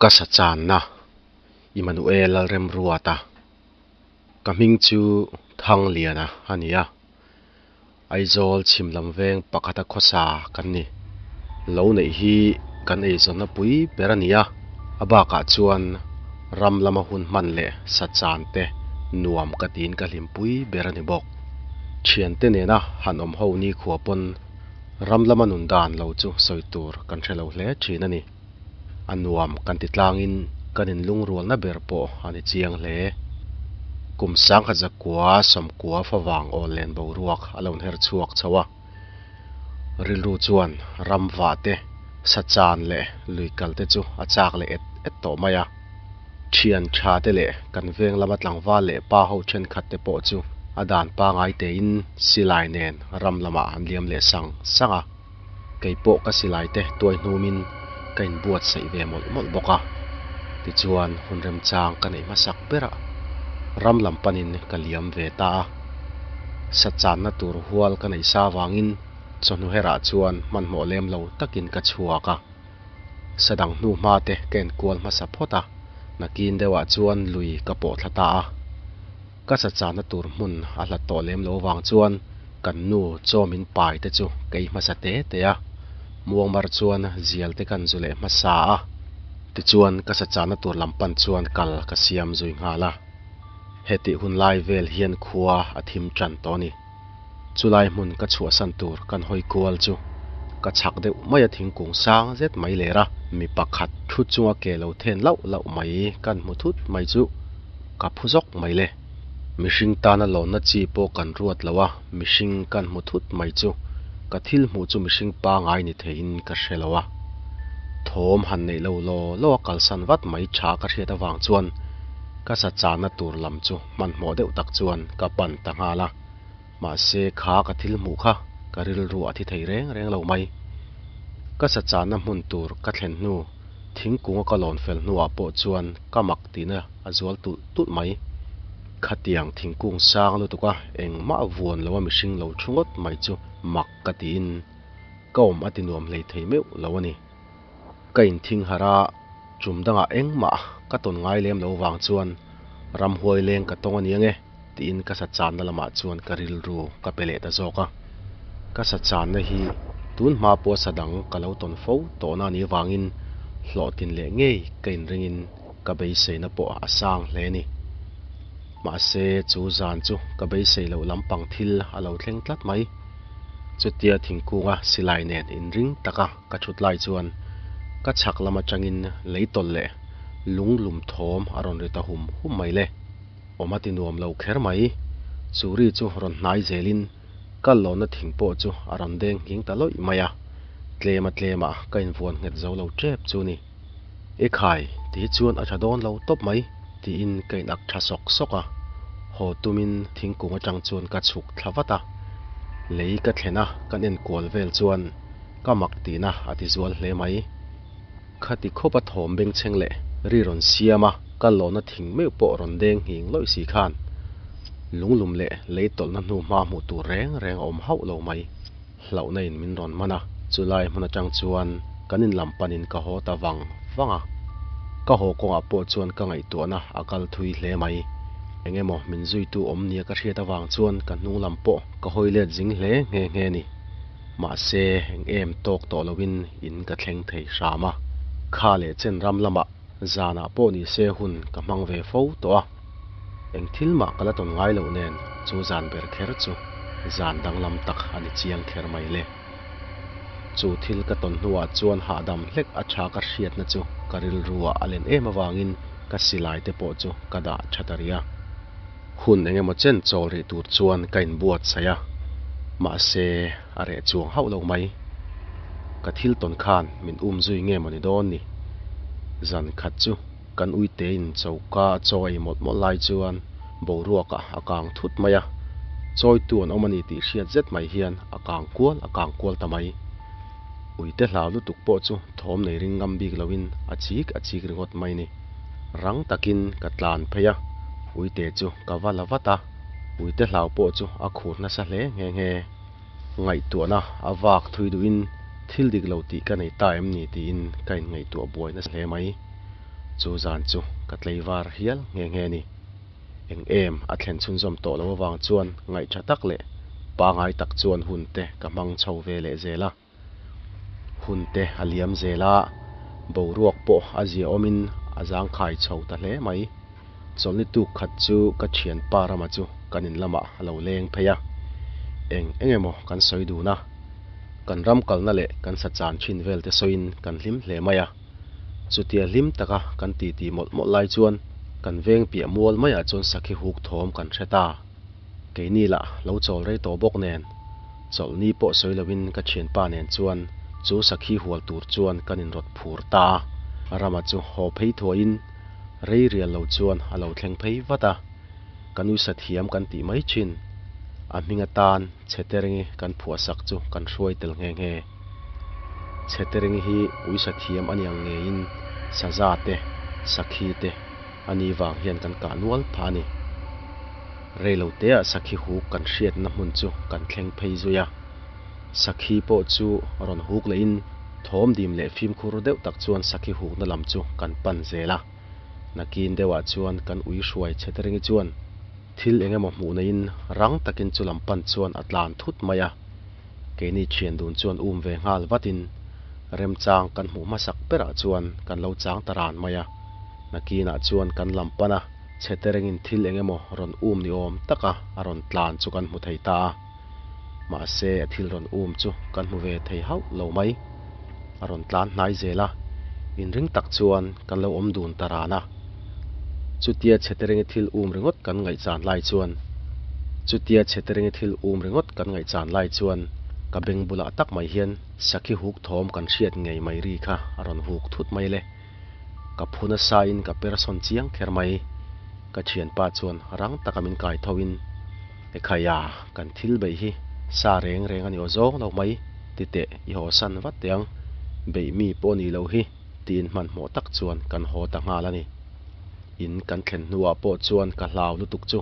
Ka sa channa Immanuel Lalremruata ka hming chu Thangliana a ni a, Aizawl chhim lam veng pakhata khawsa kan ni. Lo neih hi kan eizawnna pui ber a ni a, a bakah chuan ram lama hun hman leh sa chan te nuam ka tiin ka hlimpui ber a ni bawk. Thiante nena han awm ho nikhua pawn ram lama nun dan lo chu sawi tur kan hre lo hle thin a ni. A nuam kan ti tlangin kan inlungrualna ber pawh a ni chiang hle. Kum sangkhat zakua sawmkua favang awl len boruak a lo inher chhuak chho a. Rilru chuan ram vah te, sa chan leh lui kal te chu a chak leh et et tawh mai a. Thian tha te leh kan veng lama tlangval leh pa ho thenkhat te pawh chu a dan pangai tein silai nen ram lamah an liam leh sang sang a. Kei pawh ka silai te tuai hnumin ka inbuatsaih ve mawlh mawlh bawk a. Tichuan hun remchang ka neih hmasak berah ram lam panin ka liam ve ta a. Sa channa tur hual ka neih sa avangin chawhnu herah chuan hmanhmawh lem lo takin ka chhuak a. Sa dang hnu hma te ka enkual hmasa phawt a, nakin deuhah chuan lui ka pawh thla ta a. Ka sa chahna tur hmun a hlat tawh lem lo avang chuan kan nu chaw min pai te chu ka ei hmasa te te a, muangmar chuan zial te kan zu leh hmasa a. Tichuan ka sa chahna tur lam pan chuan kal ka siam zui nghal a. Hetih hun lai vel hian khua a thim tan tawh a ni. Chulai hmun ka chhuahsan tur kan hawi kual chu ka chhak deuh mai a thingkung sang zet mai ler a, mi pakhat thu chunga ke lo then lauh lauh mai kan hmu thut mai chu ka phu zawk mai le. Mihring tana lawnna chi pawh kan ruat lo a, mihring kan hmu thut mai chu ka thil hmuh chu mihring pangai ni theiin ka hre lo a. Thawm han neih lo law law a kalsan vat mai tha ka hriat avang chuan ka sa chahna tur lam chu hmanhmawh deuh tak chuan ka pan ta nghal a, mahse kha ka thil hmuh kha ka rilru a thi thei reng reng lo mai. Ka sa chahna hmun tur ka thlen hnu thingkunga ka lawn fel hnuah pawh chuan ka mak tihna a zual tulh tulh mai. Khatiang thingkung sang lutuk a engmah vuan lo a mihring lo thu ngawt mai chu mak ka tiin ka awm a ti nuam hlei thei meuh lo a ni. Ka inthing harh a, chum dangah engmah ka tawn ngai lem lo vang chuan ramhuai leng ka tawng a ni ange tiin ka sa channa lamah chuan ka rilru ka pe leh ta zawk a. Ka sa channa hi tun hma pawh sa dang ka lo tawn fo tawhna a nih vangin hlawhtlin leh ngei ka inringin ka beiseina pawh a sang hle a ni. Mahse chu zan chu ka beisei loh lampang thil a lo thleng tlat mai. Chutia thingkunga silai nen inring taka Ka thut lai chuan ka chhak lam atangin lei tawlh leh lung lum thawm a rawn ri ta hum hum mai le. Awm a ti nuam lo kher mai. Chu ri chu rawn hnai zelin kal lohna thing pawh chu a rawn deng nghing ta lawih mai a. Tlema tlemah ka invuan nghet zo lo tep chu ni. I khai ti hi chuan a tha dawn lo tawp mai tiin ka in ak tha sawk sawk a, haw tumin thingkung atang chuan ka chhuk thla vat a, lei ka thlen a kan enkual vel chuan ka mak tihna a ti zual hle mai. Khati khawpa thawm bengchheng leh ri rawn siam a kal lohna thing meuh pawh rawn deng nghing lawih si khan lunglum leh lei tawlhna hnu hma hmuh tur reng reng a awm hauh lo mai. Hlauhna in min rawn man a, chulai hmun atang chuan kan in lam panin ka haw ta vang vang a. Ka haw kawngah pawh chuan ka ngaihtuahna a kal thui hle mai. Eng emaw min zuitu awm nia ka hriat avang chuan ka hnung lam pawh ka hawi let zing hle nghe nghe ni. Mahse eng em tawk tawh loin in ka thleng thei hram a. Kha leh chen ram lamah zanah pawh ni se hun ka hmang ve fo tawh a. Eng thil mah ka la tawn ngai loh nen chu zan ber kher chu zan danglam tak a ni chiang kher mai le. Chu thil ka tawn hnuah chuan hahdam hlek a tha ka hriatna chu ka rilruah a len em avangin ka silai te pawh chu ka dah tha ta rih a. Hun eng emaw chen chawl rih tur chuan ka inbuatsaih a, mahse a reh chuang hauh lo mai. Ka thil tawn khan min um zui nge maw ni dawn ni? Zan khat chu Kan uitein choka a chaw ei mawlh mawlh lai chuan boruakah a kang thut mai a, chawitu an awm a ni tih hriat zet mai hian a kang kual a kang kual ta mai. Uite hlau lutuk pawh chu thawm nei ring ngam bik loin a chik a chik ringawt mai ni. Rang takin ka tlan phei a, uite chu ka va la vat a, uite hlau pawh chu a khur nasa hle nghe nghe. Ngaihtuahna a vak thui duhin thil dik lo tih ka nei ta em ni tiin ka inngaihtuah buai nasa hle mai. Chu zan chu ka tleivar hial nghe nghe a ni. Eng em a thlen chhunzawm tawh loh avang chuan ngaih tha tak leh pangai tak chuan hun te ka hmang chho ve leh zel a. Hun te a liam zel a, boruak pawh a ziaawmin a zangkhai chho ta hle mai. Chawlhni tuk khat chu ka thianpa Rama chu kan in lamah a lo leng phei a, eng eng emaw kan sawi dun a, kan ram kalna leh kan sa chan thin vel te sawiin kan hlim hle mai a. Chutia hlim taka kan titi mawlh mawlh lai chuan kan veng piah mual maiah chuan sakhi huk thawm kan hre ta. Keini lah lo chawl rei tawh bawk nen, chawlhni pawh sawi loin ka thianpa nen chuan chu sakhi hual tur chuan kan inrawt phur ta a. Rama chu haw phei thuaiin rei rial lo chuan a lo thleng phei vat a, ka nuisa thiam kan tih mai thin. A hming atan Chheterengi kan phuahsak chu kan hruai tel nghe nghe. Chheterengi hi uisa thiam a niang ngeiin saza te, sakhi te a ni vang hian kan kah nual phah a ni. Reiloteah sakhi huk kan hriatna hmun chu kan thleng phei zui a. Sakhi pawh chu rawn huk lehin thawm dim leh fimkhur deuh tak chuan sakhi hukna lam chu kan pan zel a. Nakin deuhah chuan kan ui hruai Chheterengi chuan thil eng emaw hmuh neiin rang takin chu lam pan chuan a tlan thut mai a. Keini thian dun chuan um ve nghal vatin remchang kan hmuh hmasak berah chuan kan lo chang ta ran mai a. Nakinah chuan kan lam pan a, chheterengin thil eng emaw rawn um ni awm taka a rawn tlan chu kan hmu thei ta a. Mahse a thil rawn um chu kan hmu ve thei hauh lo mai. A rawn tlan hnai zel a, inring tak chuan kan lo awm dun ta ran a. Chutia chheterengi thil um ringawt kan ngaihchan lai chuan Chutia chheterengi thil um ringawt kan ngaihchan lai chuan ka beng bulah tak mai hian sakhi huk thawm kan hriat ngei mai ri kha a rawn huk thut mai le. Ka phu nasa in ka per sawn chiang kher mai. Ka thianpa chuan rang taka min kai tho in, Ekhaiya, kan thil beih hi sa reng reng a ni aw zawng lo mai, titeh i haw san vat teh ang, beih mi pawh ni lo hi. Tiin hmanhmawh tak chuan kan haw ta nghal a ni. In kan thlen hnuah pawh chuan ka hlau lutuk chu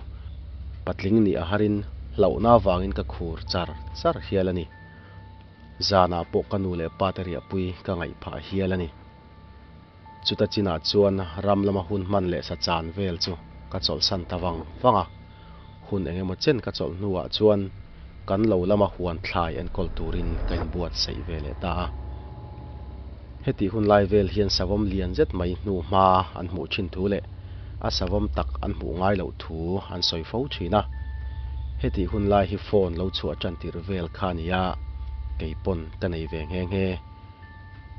patling nih a harin hlauhna avangin ka khur char char hial a ni. Zanah pawh ka nu leh pa te riahpui ka ngaih phah hial a ni. Chuta chinah chuan ram lama hun hman leh sa chan vel chu ka chawlhsan ta vang vang a. Hun eng emaw chen ka chawlh hnuah chuan kan lo lama huan thlai enkawl turin ka inbuatsaih ve leh ta a. Hetih hun lai vel hian savawm lian zet mai hnu hma an hmuh thin thu leh a savawm tak an hmuh ngai loh thu an sawi fo thin a. Hetih hun lai hi phone lo chhuah tan tirh vel kha a ni a, kei pawn ka nei ve nghe nghe.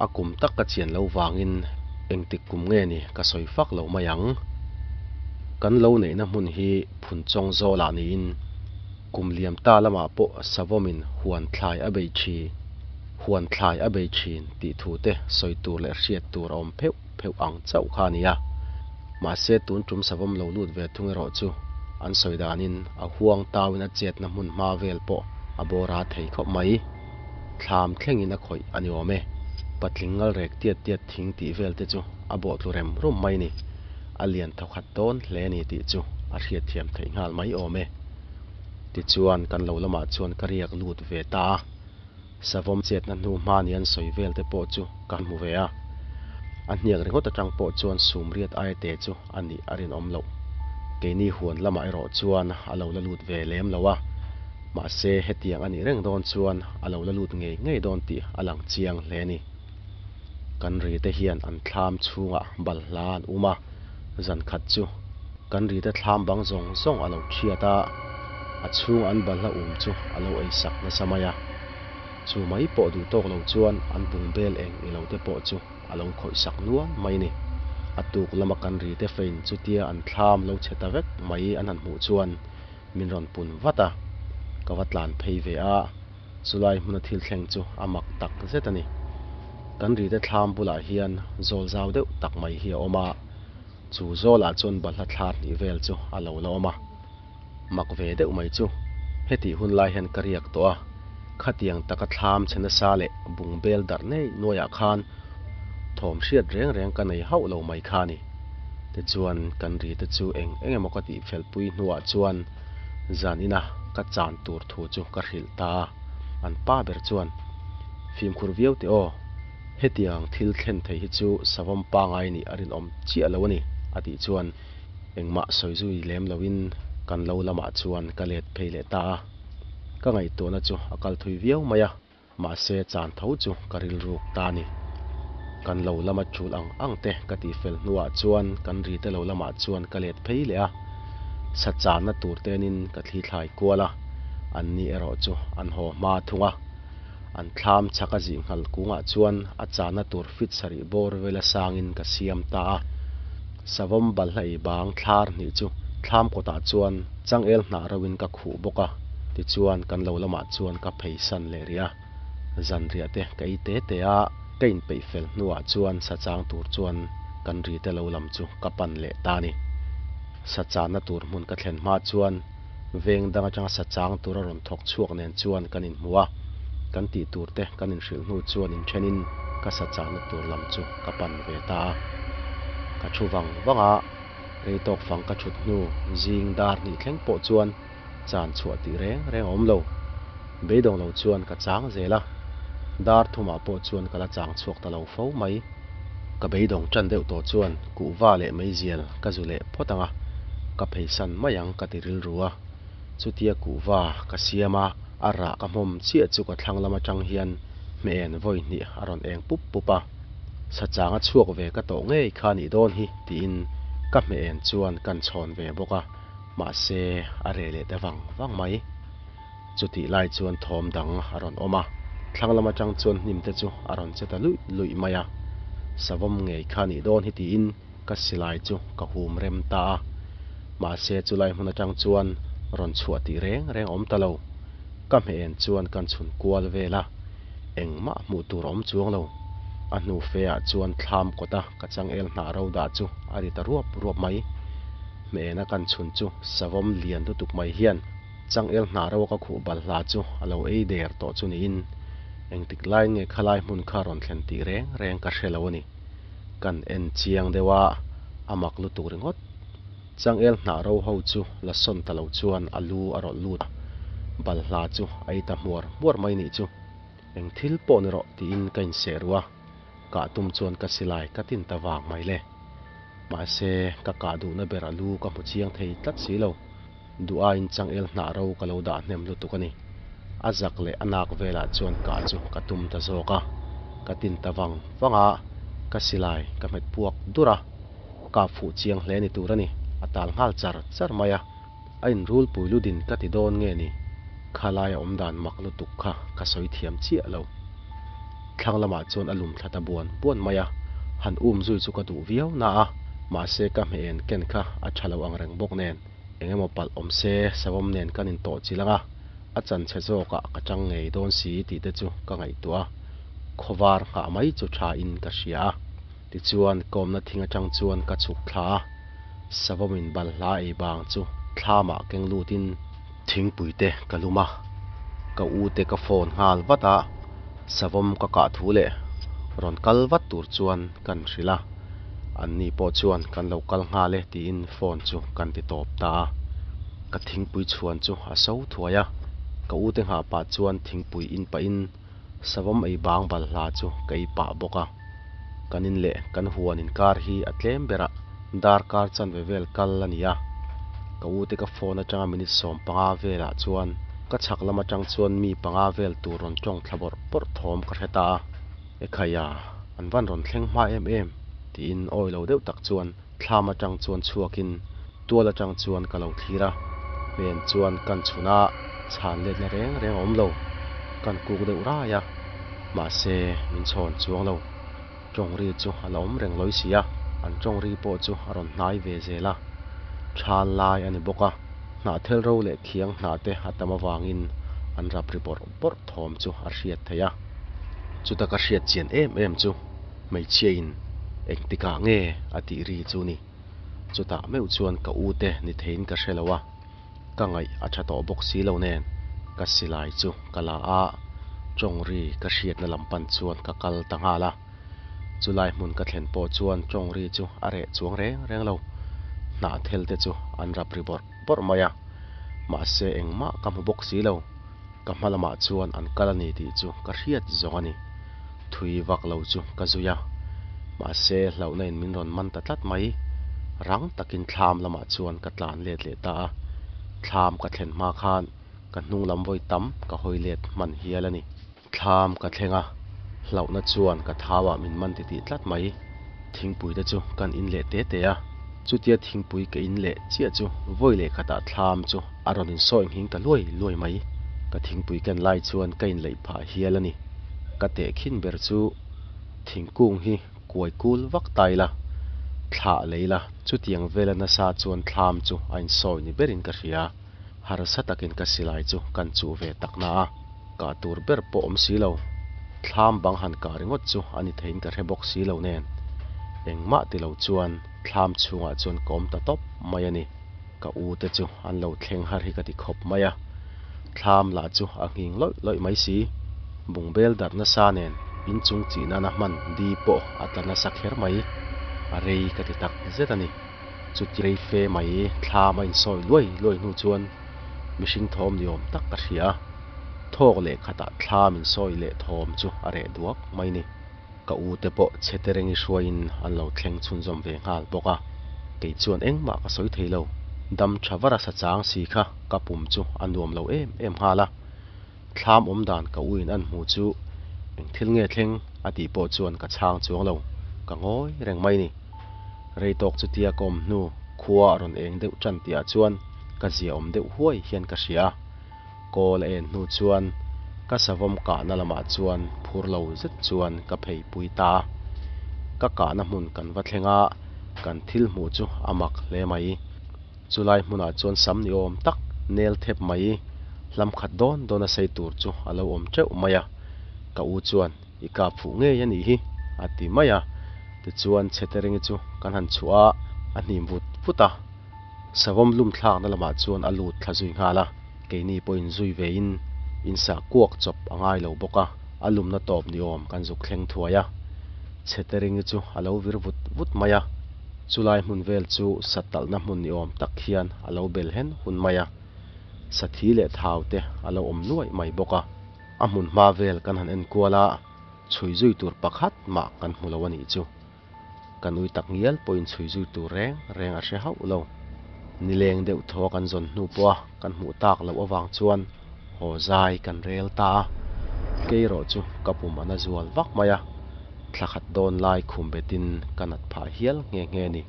A kum tak ka chian lo vangin engtik kum nge ni ka sawi fak lo mai ang. Kan lo neihna hmun hi Phunchawng zawlah niin kum liam ta lamah pawh savawmin huan thlai a bei thi, huan thlai a bei thin tih thu te sawi tur leh hriat tur a awm pheuh pheuh ang chauh kha a ni a. Mahse tun tum savawm lo lut ve thung erawh chu an sawi danin a huang tauin a chetna hmun hma vel pawh a bawra thei khawp mai. Thlam thlengin a khawih a ni awm e. Patling ngal rek tiat tiat thing tih vel te chu a bawh tlu rem rum mai ni. A lian thawkhat dawn hle a ni tih chu a hriatthiam theih nghal mai awm e. Tichuan kan lo lamah chuan ka riak lut ve ta a. Savawm chetna hnu hma ni an sawi vel te pawh chu ka hmu ve a. A hniak ringawt atang pawh chuan sumriat aia te chu a nih a rinawm loh. Keini huan lamah erawh chuan a lo la lut ve lem lo a. Mahse hetiang a nih reng dawn chuan a lo la lut ngei ngei dawn tih a lang chiang hle a ni. Kan ri te hian an thlam chhungah balhla an um a, zan khat chu kan ri te thlam bang zawng zawng a lo thiat a, a chhung an balhla um chu a lo ei sak nasa mai a. Chu mai pawh duh tawk lo chuan an bung bel eng i lo te pawh chu a lo khawih sak nual mai ni. A tuk lama kan ri te fein chutia an thlam lo chhe ta vek mai an han hmuh chuan min rawn pun vat a, ka va tlan phei ve a, chulai hmuna thil thleng chu a mak tak zet a ni. Kan rite thlam bulah hian zawl zau deuh tak mai hi a awm a, chu zawlah chuan balhla thlar hnih vel chu a lo la awm a. Mak ve deuh mai chu hetih hun lai hian ka riak tawh a, khatiang taka thlam chhe nasa leh bung bel darh nei nuaiah khan thawm hriat reng reng ka nei hauh lo mai kha a ni. Tichuan kan ri te chu eng eng emaw ka tih fel pui hnuah chuan zan ina ka chan tur thu chu ka hrilh ta a, an pa ber chuan, Fimkhur viau teh aw. Hetiang thil thlen thei hi chu savawm pangai nih a rinawm chiah lo a ni, a tih chuan engmah sawi zui lem loin kan lo lamah chuan ka let phei leh ta a. Ka ngaihtuahna chu a kal thui viau mai a, mahse chan tho chu ka rilruk ta a ni. Kan lo lama tul ang ang te ka tih fel hnuah chuan kan rite lo lamah chuan ka let phei leh a, sa channa tur tenin ka thli thlai kual a, anni erawh chu an haw hma thung a. An thlam chhak a zih nghal kungah chuan a chana tur fit sarih bawr vela sangin ka siam ta a. Savawm balhla ei bang thlar hnih chu thlam kawtah chuan changel hnah roin ka khuh bawk a, tichuan kan lo lamah chuan ka phei san leh rih a. Zanriah te ka ei te te a, ka inpeih fel hnuah chuan sa chang tur chuan kan rite lo lam chu ka pan leh ta a ni. Sa chana tur hmun ka thlen hma chuan Veng dang atanga sa chang tura rawn thawk chhuak nen chuan kan inhmu a, kan tih tur te kan inhrilh hnu chuan inthenin ka sa chahna tur lam chu ka pan ve ta a. Ka thu vang vang a, rei tawk fang ka thut hnu zing dar hnih thleng pawh chuan chan chhuah tih reng reng a awm lo. Beidawng lo chuan ka chang zel a, dar thumah pawh chuan ka la chang chhuak ta lo fo mai. Ka beidawng tan deuh tawh chuan kuhva leh meizial ka zu leh phawt ang a, ka pheisan mai ang ka ti rilru a. Chutia kuhva ka siam a, a rah ka hmawm chiah chu ka thlang lam atang hian hmehen vawi hnih a rawn eng pup pup a. Sachang a chhuak ve ka tawh ngei kha nih dawn hi tiin ka hmehen chuan kan chhawn ve bawk a, mahse a reh leh ta vang vang mai. Chutih lai chuan thawm dang a rawn awm a, thlang lam atang chuan hnim te chu a rawn che ta luih luih mai a. Savawm ngei kha nih dawn hi tiin ka silai chu ka hum rem ta a. Mahse chulai hmun atang chuan rawn chhuah tih reng reng a awm ta lo. Ka hmeh en chuan kan chhun kual vel a, engmah hmuh tur a awm chuang lo. A hnu fe ah chuan thlam kawta ka changel hnah ro dah chu a ri ta ruap ruap mai. Hmeh ena kan chhun chu savawm lian lutuk mai hian Changel hnah ro ka khuh balhla chu a lo ei der tawh chu niin engtik lai nge khalai hmun kha rawn thlen tih reng reng ka hre lo a ni. Kan en chiang deuh a, a mak lutuk ringawt. Changel hnah ro ho chu la sawn ta lo chuan a lu a rawlh lut a, balhla chu a ei ta hmuar hmuar mai nih chu. Eng thil pawh ni rawh tiin ka inseh ruh a, kah tum chuan ka silai ka tin ta vang mai le. Mahse, ka kah duhna ber a lu ka hmu chiang thei tlat si lo. Duh aiin changel hnah ro ka lo dah hnem lutuk a ni. A zak leh a nak velah chuan kah chu ka tum ta zawk a, ka tin ta vang vang a, ka silai ka hmet puak dur a, ka fuh chiang hle ni tur a ni, a tal nghal char char mai a, a inrulpui ludin ka ti dawn nge ni? Khalai a awm dan mak lutuk kha ka sawi thiam chiah lo. Thlang lamah chuan a lum thla ta buan buan mai a, han um zui chu ka duh viau na a, mahse ka hmeh en ken kha a tha lo ang reng bawk nen eng emaw palh awm se savawm nen kan intawh chil ang a, a chanchhe zawkah ka chang ngei dawn si tih te chu ka ngaihtuah a, khawvar nghah mai chu tha in ka hria a. Tichuan kawmna thing atang chuan ka chhuk thla a, savawmin balhla ei bang chu thlamah keng lutin, Thingpui te ka lum a, ka u te ka phone nghal vat a, savawm ka kah thu leh rawn kal vat tur chuan kan hrilh a, anni pawh chuan kan lo kal nghal e tiin phone chu kan ti tawp ta a. Ka thingpui chhuan chu a so thuai a, ka u te nghah pah chuan thingpui in pahin savawm ei bang balhla chu ka ei pah bawk a. Kan in leh kan huan inkar hi a tlem berah darkar chanve vel kal a ni a, ka u te ka phone atanga minute 15 velah chuan ka chhak lam atang chuan mi panga vel tur rawn tawng thla bawrh bawrh thawm ka hre ta a, Ekhaiya, an van rawn thleng hma em em tiin awi lo deuh tak chuan thlam atang chuan chhuakin tual atang chuan ka lo thlir a, hmen chuan kan chhun a, chhan letna reng reng a awm lo, kan kuk deuh rai a, mahse min chhawn chuang lo. Tawngri chu a la awm reng lawi si a, an tawngri pawh chu a rawn hnai ve zel a, thal lai a ni bawk a, hnahthel ro leh khiang hnah te a tam avangin an rap ri bawrh bawrh thawm chu a hriat theih a. Chuta ka hriat chian em em chu hmeichhia in engtikah nge a tih ri chu ni. Chutah meuh chuan ka u te ni theiin ka hre lo a, ka ngaih a tha tawh bawk si lo nen ka silai chu ka la a, tawngri ka hriatna lam pan chuan ka kal ta nghal a. Chulai hmun ka thlen pawh chuan tawngri chu a reh chuang reng reng lo, hnahthel te chu an rap ri bawrh bawrh mai a, mahse engmah ka hmu bawk si lo, ka hma lamah chuan an kal a ni tih chu ka hriat zawng a ni. Thui vak lo chu ka zui a, mahse hlauhna in min rawn man ta tlat mai. Rang takin thlam lamah chuan ka tlan let leh ta a, thlam ka thlen hma khan ka hnung lam vawi tam ka hawi let hman hial a ni. Thlam ka thleng a, hlauhna chuan ka thauah min man titih tlat mai. Thingpui te chu kan in leh te te a, chutia thingpui ka in leh chiah chu vawi leh khatah thlam chu a rawn insawi nghing ta luai luai mai. Ka thingpui ken lai chuan ka inleih phah hial a ni. Ka tehkhin ber chu thingkung hi kuai kul vak ta ila, thlah lei la, chutiang vela nasa chuan thlam chu a insawi ni berin ka hria. Harsa takin ka silai chu kan chuh ve tak na a, kah tur ber pawh awm si lo. Thlam bang han kah ringawt chu a ni theiin ka hre bawk si lo nen, engmah ti lo chuan thlam chhungah chuan ka awm ta tawp mai a ni. Ka u te chu an lo thleng har hi ka ti khawp mai a, thlam lah chu a nghing lawih lawih mai si. Bungbel darh nasa nen inchung chih nana hman di pawh a tla nasa kher mai, a rei ka ti tak zet a ni. Chuti rei fe mai thlam a insawi luai luai hnu chuan mihring thawm ni awm tak ka hria a, thawk leh khatah thlam insawi leh thawm chu a reh duak mai ni. Ka u te pawh chhe terengi hruaiin an lo thleng chhunzawm ve nghal bawk a, kei chuan engmah ka sawi thei lo. Dam tha vara sa chang si kha ka pum chu a nuam lo em em nghal a, thlam awm dan ka u in an hmu chu eng thil nge thleng a tih pawh chuan ka chhang chuang lo, ka ngawi reng mai ni. Rei tawk chutia ka awm hnu khua a rawn eng deuh tan tihah chuan ka zia awm deuh huai hian ka hria a, Kawl a en hnu chuan ka savawm kahna lamah chuan phur lo zet chuan ka phei pui ta a. Ka kahna hmun kan va thleng a, kan thil hmuh chu a mak hle mai. Chulai hmunah chuan sam ni awm tak nel thep mai hlam khat dawn dawn a sei tur chu a lo awm teuh mai a. Ka u chuan i kap fuh ngei a nih hi a ti mai a. Tichuan Chheterengi chu kan han chhuah a, a hnim vut vut a. Savawm lum thlakna lamah chuan a lut thla zui nghal a, keini pawhin zui vein insa kuak chawp a ngai lo bawk a, a lumna tawp ni awm kan zuk thleng thuai a. Chheterengi chu a lo vir vut vut mai a, chulai hmun vel chu sa talhna hmun ni awm tak hian a lo bel hen hun mai a, sathi leh thau te a lo awm nuaih mai bawk a. A hmun hma vel kan han enkual a, chhui zui tur pakhat mah kan hmu lo a nih chu. Ka nui tak ngial pawhin chhui zui tur reng reng a hre hauh lo. Nileng deuh thaw kan zawn hnu pawha kan hmuh tak loh avang chuan haw zai kan rel ta a, kei erawh chu ka pum a na zual vak mai a, thla khat dawn lai khum betin ka nat phah hial nghe nghe a ni.